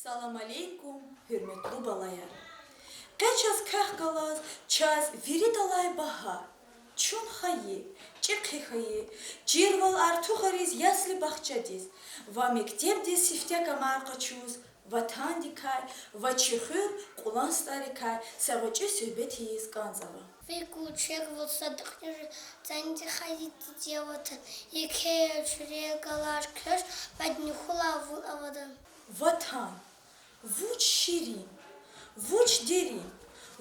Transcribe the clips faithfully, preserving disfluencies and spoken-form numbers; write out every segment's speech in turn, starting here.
Салам алейкум, гьуьрметлу балаяр! Къе чаз квехъ галаз чаз виридалай багьа, чун хайи, чӀехи хьайи, чирвал артухариз ясли-бахчадиз ва мектебдиз сифте камар къачуз, Ватандикай ва чи хуьр Кьулан СтӀарикай са гъвечӀи суьгьбет ийиз кӀанзава. Фикир чирвал садкьил, цӀанди хайи диде Ватан, еке я чуьре галаз квеш, мадни хьулай вун авадан. Ватан, вуч ширин, вуч дерин,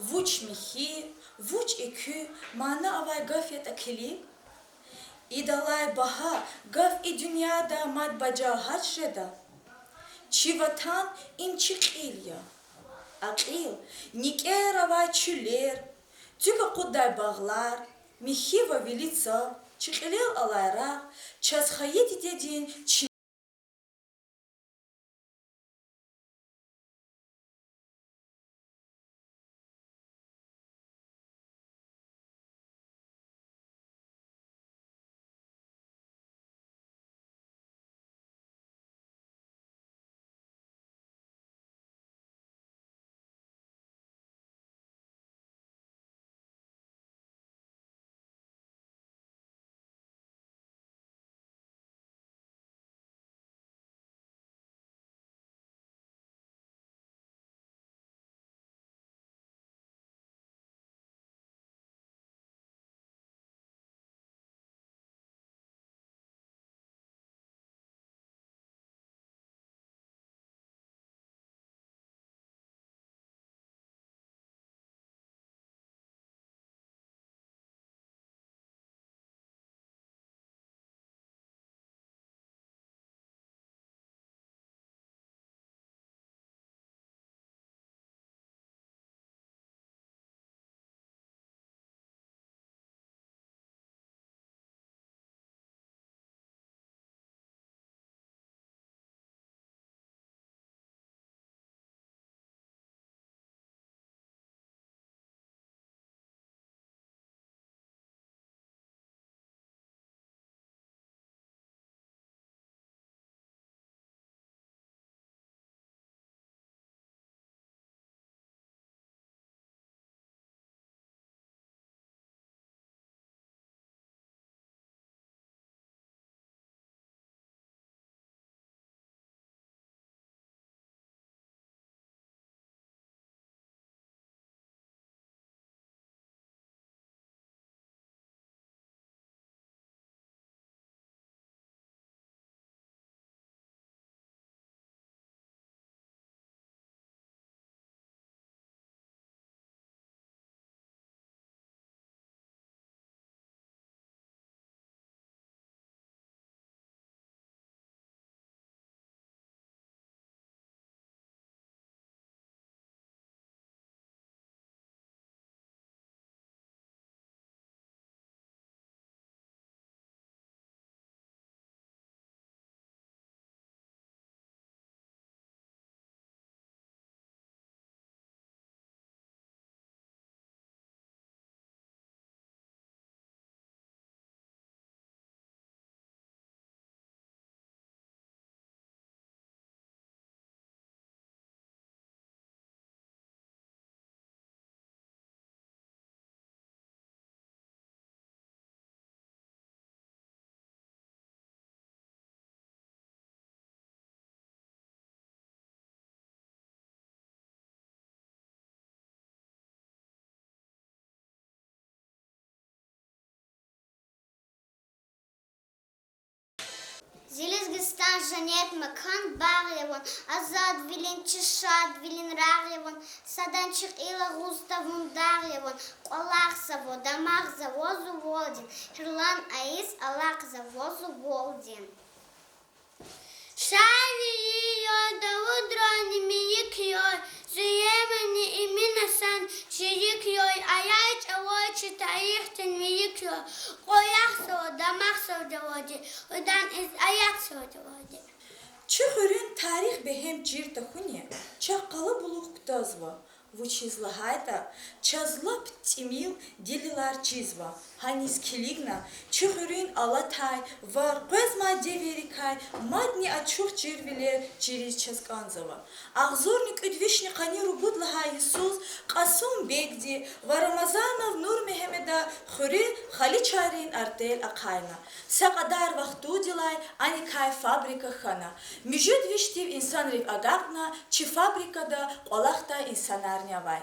вуч михьи, вуч экуь мана авай гаф ятӀа килиг? Идалай багьа гаф и дуьньяда мад бажагьат жеда. Чи Ватан им чи кьил я. А кьил— никӀер авай чуьллер, цуьк акъуддай багълар, михьи ва вили цав, чи кьилел алай рагъ, чаз хайи дидедин чи Зи Лезгистан женнет макан, багъ я вун, азадвилин, чи шадвилин рагъ я вун, садан чи кьил агъуз тавун дагъ я вун, кӀвалахзава, дамахзава зувалдин, гьуьрлан айиз алахъзава зувалдин. Шаир я Давудрани, мейик я, зи емани Эминасан шейик я, аяй чӀавуз чи тарихдин мейик я, кӀвалахзава, дамахзава жаванди, удан из алахъзава жаванди. Чи хуьруьн тарих бегьем чир тахьуни, чахъ къалабулух кутазва, Вучиз лагьайтӀа чаз лап тӀимил гилелар чизва, гьаниз килигна чи хуьруьн алатай ва къвезмай девиррикай мадни ачух чирвилер чириз чаз кӀанзава. Агъзурни кӀуьд вишни къанни ругуд лагьай йисуз Кьасумбегди ва Рамазанов Нурмегьамеда хуьре халичайрин артель ахъайна. Са кьадар вахтундилай аникай фабрика хьана. Муьжуьд вишдив инсанрив агакьна, чи фабрикада кӀвалахдай инсанарни авай.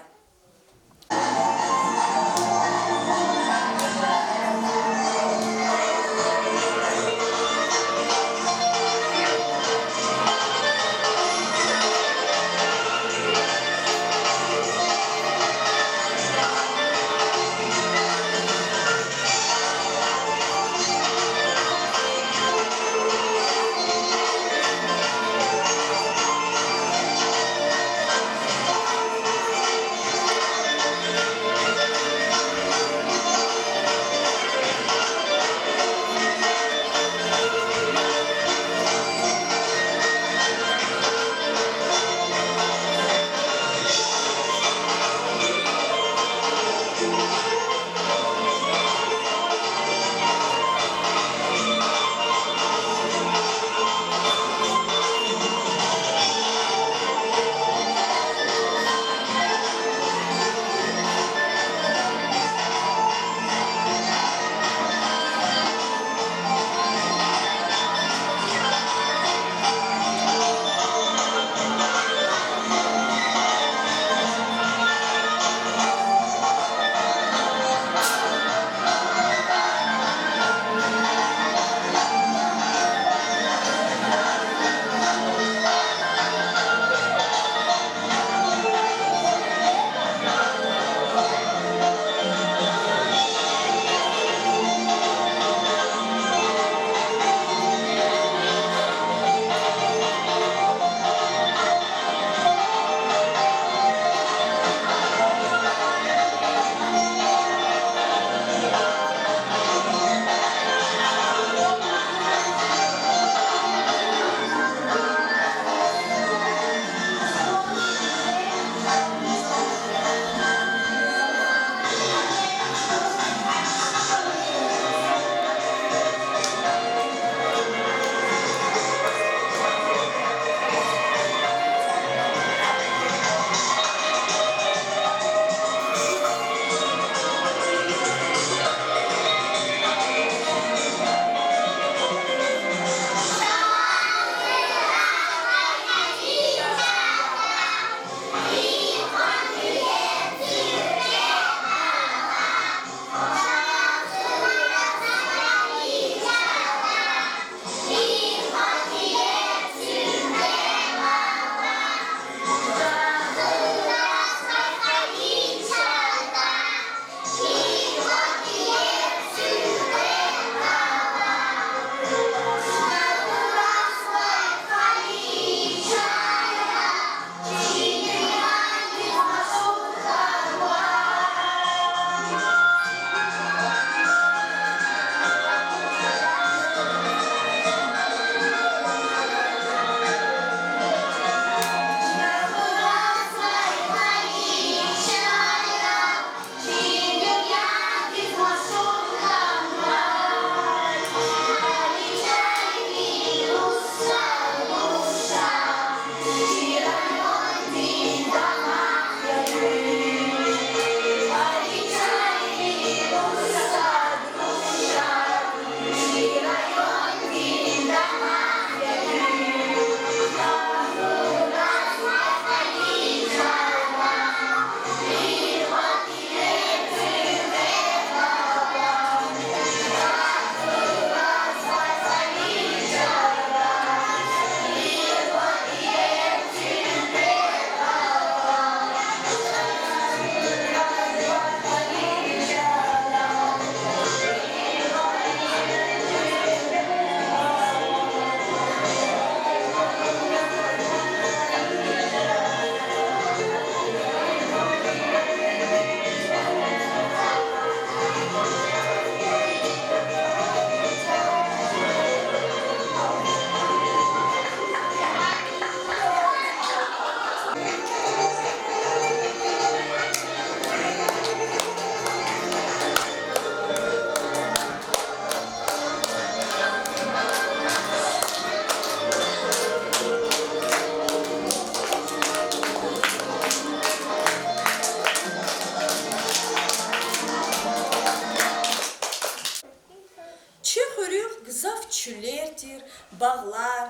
Чуьллер тир, багълар,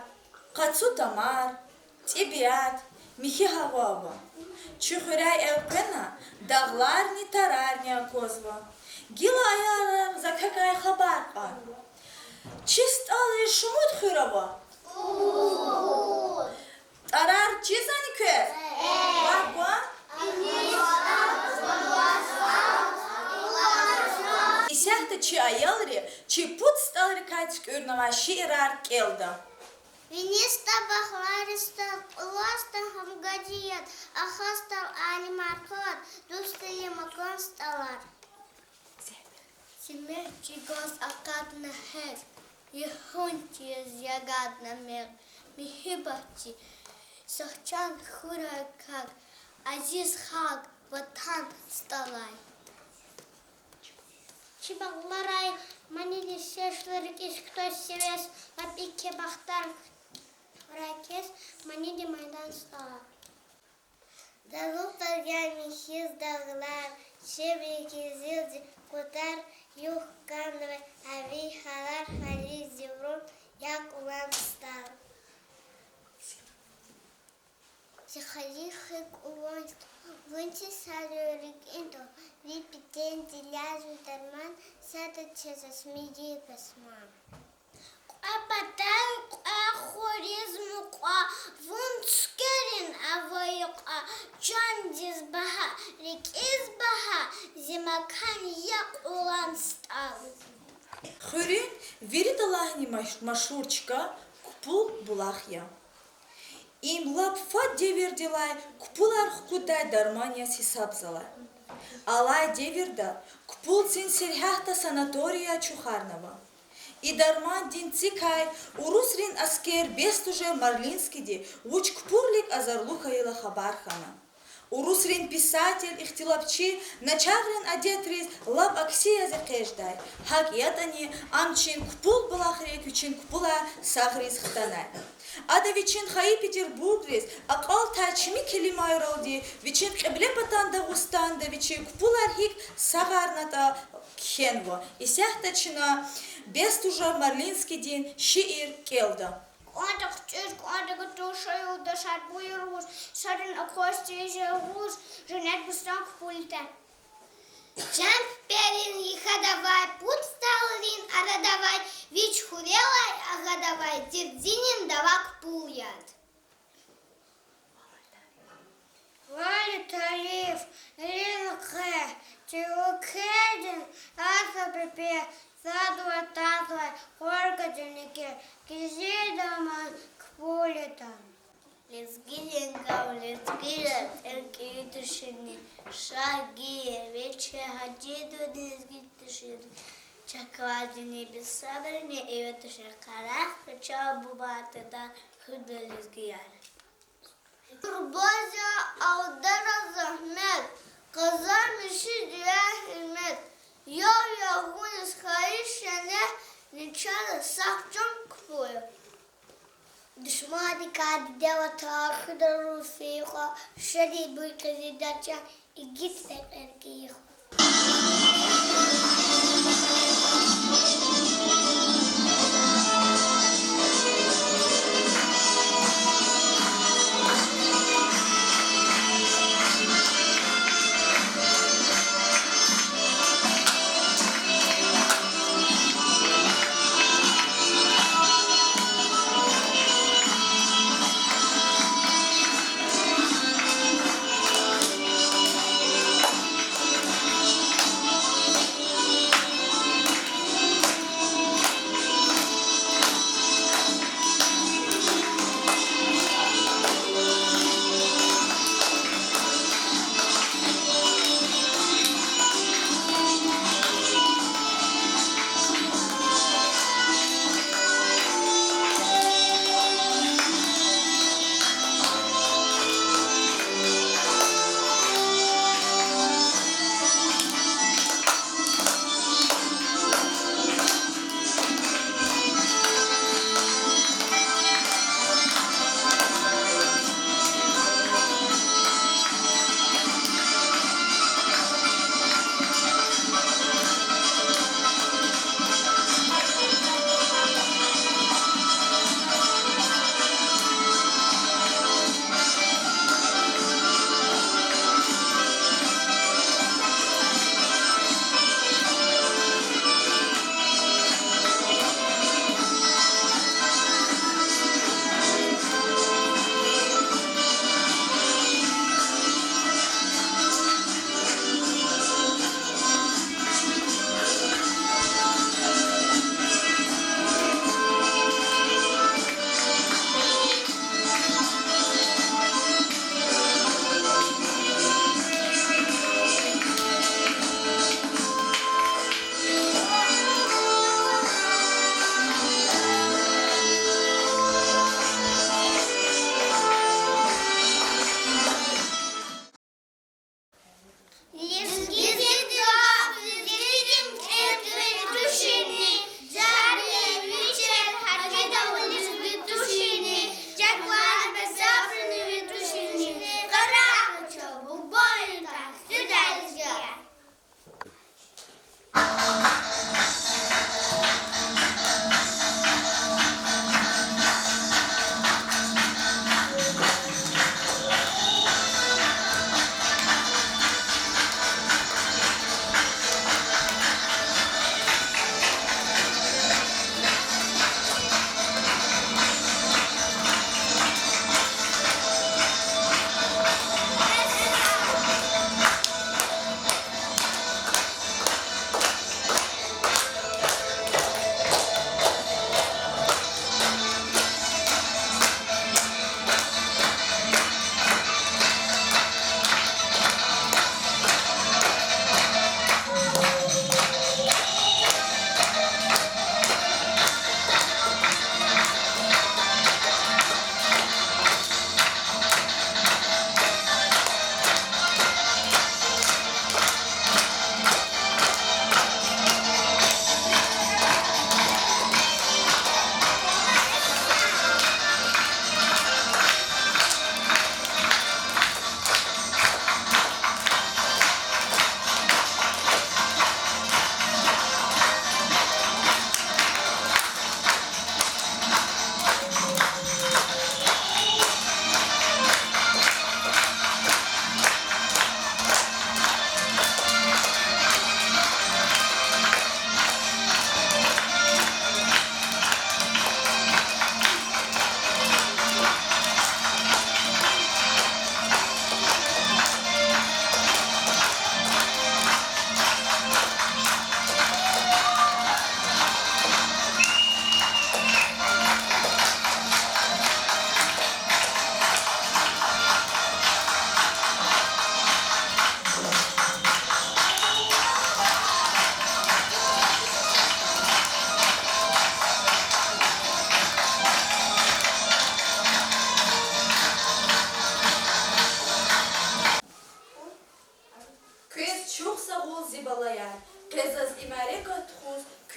къацу тамар, тӀебиат, михьи гьава ава. Чи хуьряй элкъвена дагъларни тарарни аквазва. Гила, аялар, за квекай хабар кьан. Чи СтӀалри шумуд хуьр ава? ТӀарар чизвани квез? Ван кван? Исятда чи аялри чи пуд СтӀалрикай туькӀуьрнавай шиирар кӀелда. Вини СтӀал, багъларин СтӀал, кьулан СтӀал, гьамга дият, ахван СтӀал, алимар кьулан, дуствилин макан СтӀалар. Симер чӀугваз акъатна гьекь, йигьун тийиз ягъатна мекь, муьгьуьббатдин сагъчан хьурай как, азиз халкь, Ватан СтӀалай. Чи багъларай манидин сесла рикӀиз кутаз сивез, лап еке бахтар хьурай квез манидин майдан СтӀалар. Далудал я михьиз дагълар, чеб я къизилдин кӀватӀар, югъ-кӀанвай ави гьалар, гьалидин вун я кьулан СтӀал. Зи хайи хьи кьулан СтӀал, вун чи садрин рикӀин тӀал, ви патендилай зун дарман, сада чаз асмидин пасман. Кьве патал кьве хуьруьз мукьва, вун цуькверин авай юкьва, чандиз багьа, рикӀиз багьа, зи макан я кьулан СтӀал. Хуьруьн виридалайни маш-, машгьур чка Купул булах я. Им лап фад девирдилай купулар хкуддай дарман яз гьисабзава. Алай девирда Купулдин сергьятда санаторий ачухарнава. И дармандин цикай урусрин аскер Бестужев Марлинскийди вуч купурлик азарлу хьайила хабар хьана. Урусрин писатель, ихтилатчи начагърин адетриз лап акси яз экъечӀдай, гьакӀ ятӀани ам чи Купул булахрик вичин купулар сагъариз хтанай. Ада вичин хайи Петербургриз акьалтай чими келимайралди вичин кьиблепатан Дагъустанда вичин купулар гьикӀ сагъарнатӀа кхьенва. Исятда чна Бестужев Марлинскийдин шиир кӀелда. КӀватӀа хъуьтӀуьз, кӀватӀа гатуз, ша юлдашар буюр вуж, садрани акваз тийиз я вуж, женнет бустан Купул ятӀа. Чан пеперин йиф гьадавай, пуд СтӀалрин арадавай, вич хуьрелай агъадавай, дердинин дава Купул ятӀа. Вали талиф, илим хъве, чи уьлкведин асул пипи, сад ватандилай къваргадин нике, кизил даман Купул ятӀа. Лезги ленгав, лезги ятӀа, кӀеви туширни, Шагьи, Вече, Гьажи, дуди лезги туширни, чахъ квайди небесарни, эве тушир къарагъ, къе чал буба тада хуьда лезгияр. Турбаз я алдара зегьмет, къазанмишиз я гьуьрмет, ял ягъуниз хайи шенек, начагъдиз сагъ чан Купул ятӀа. Душмандикай диде ватан хуьда русрин юкьва, шадин буй къизилдин чан, игит рекьер кьейи хва.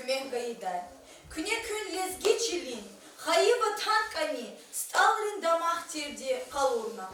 Куьн гайидай. Куьне куьн лезги чилин, хайи ватан кӀани, СтӀалрин дамах тирди къалурна.